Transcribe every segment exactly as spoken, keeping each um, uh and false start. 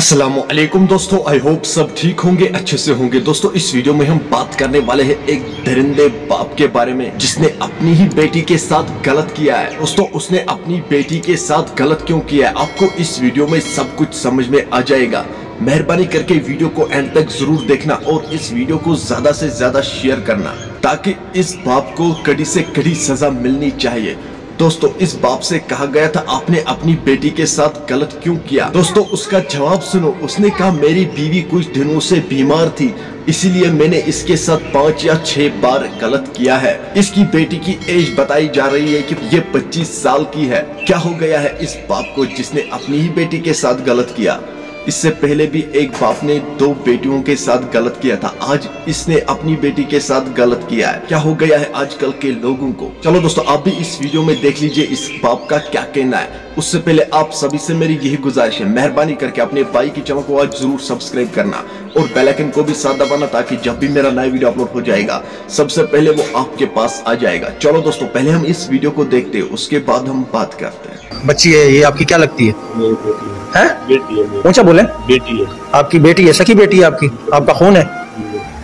अस्सलामुअलैकुम दोस्तों, I hope सब ठीक होंगे, अच्छे से होंगे। दोस्तों, इस वीडियो में हम बात करने वाले हैं एक दरिंदे बाप के बारे में, जिसने अपनी ही बेटी के साथ गलत किया है। दोस्तों, उसने अपनी बेटी के साथ गलत क्यों किया है, आपको इस वीडियो में सब कुछ समझ में आ जाएगा। मेहरबानी करके वीडियो को एंड तक जरूर देखना और इस वीडियो को ज्यादा से ज्यादा शेयर करना, ताकि इस बाप को कड़ी से कड़ी सजा मिलनी चाहिए। दोस्तों, इस बाप से कहा गया था, आपने अपनी बेटी के साथ गलत क्यों किया? दोस्तों, उसका जवाब सुनो। उसने कहा, मेरी बीवी कुछ दिनों से बीमार थी, इसीलिए मैंने इसके साथ पांच या छह बार गलत किया है। इसकी बेटी की एज बताई जा रही है कि ये पच्चीस साल की है। क्या हो गया है इस बाप को, जिसने अपनी ही बेटी के साथ गलत किया? इससे पहले भी एक बाप ने दो बेटियों के साथ गलत किया था, आज इसने अपनी बेटी के साथ गलत किया है। क्या हो गया है आजकल के लोगों को? चलो दोस्तों, आप भी इस वीडियो में देख लीजिए इस बाप का क्या कहना है। उससे पहले आप सभी से मेरी यही गुजारिश है, मेहरबानी करके अपने भाई की चैनल को आज जरूर सब्सक्राइब करना और बेल आइकन को भी साथ दबाना, ताकि जब भी मेरा नया वीडियो अपलोड हो जाएगा, सबसे पहले वो आपके पास आ जाएगा। चलो दोस्तों, पहले हम इस वीडियो को देखते हैं, उसके बाद हम बात करते हैं। बच्ची है ये आपकी, क्या लगती है? मेरी बेटी है। हैं? बेटी है मेरी। ऊंचा बोले। बेटी है। आपकी बेटी है, सकी बेटी है आपकी? आपका खून है?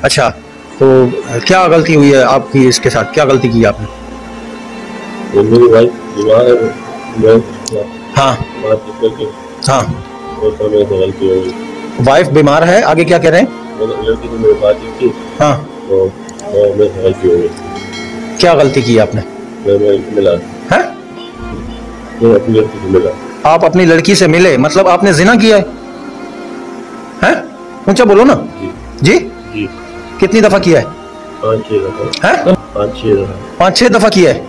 अच्छा, तो क्या गलती हुई है आपकी इसके साथ, क्या गलती की आपने? ये मेरी वाइफ बीमार है, मैं हाँ। बात करके हाँ। और समय से गलती हो गई। वाइफ बीमार है, आगे क्या कह रहे हैं? वो लड़की से मेरी बात हुई थी, हाँ। तो और मैं गलती हो गई। क्या गलती की आपने? मैं, मैं मिला। हैं? मैं अपनी लड़की से मिला। आप अपनी लड़की से मिले, मतलब आपने जिना किया है? हैं? ऊंचा बोलो ना। जी। जी? जी। कितनी दफा किया है? पाँच छह दफा। हैं? पाँच छह दफा। पाँच छह दफा किया है।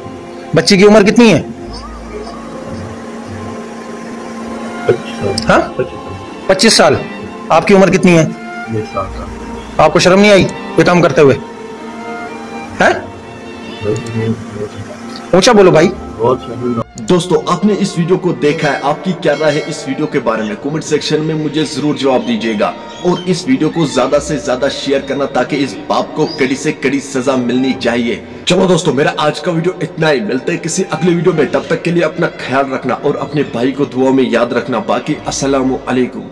बच्ची की उम्र कितनी है? पच्चीस साल। हाँ? पच्चीस साल। पच्चीस साल। आपकी उम्र कितनी है? बीस साल का। आपको शर्म नहीं आई ये काम करते हुए? हैं? ऊंचा बोलो भाई। बहुत शर्मिंदा। दोस्तों, आपने इस वीडियो को देखा है, आपकी क्या राय है इस वीडियो के बारे में? कमेंट सेक्शन में मुझे जरूर जवाब दीजिएगा और इस वीडियो को ज्यादा से ज्यादा शेयर करना, ताकि इस बाप को कड़ी से कड़ी सजा मिलनी चाहिए। चलो दोस्तों, मेरा आज का वीडियो इतना ही। मिलते हैं किसी अगले वीडियो में, तब तक के लिए अपना ख्याल रखना और अपने भाई को दुआ में याद रखना। बाकी अस्सलाम वालेकुम।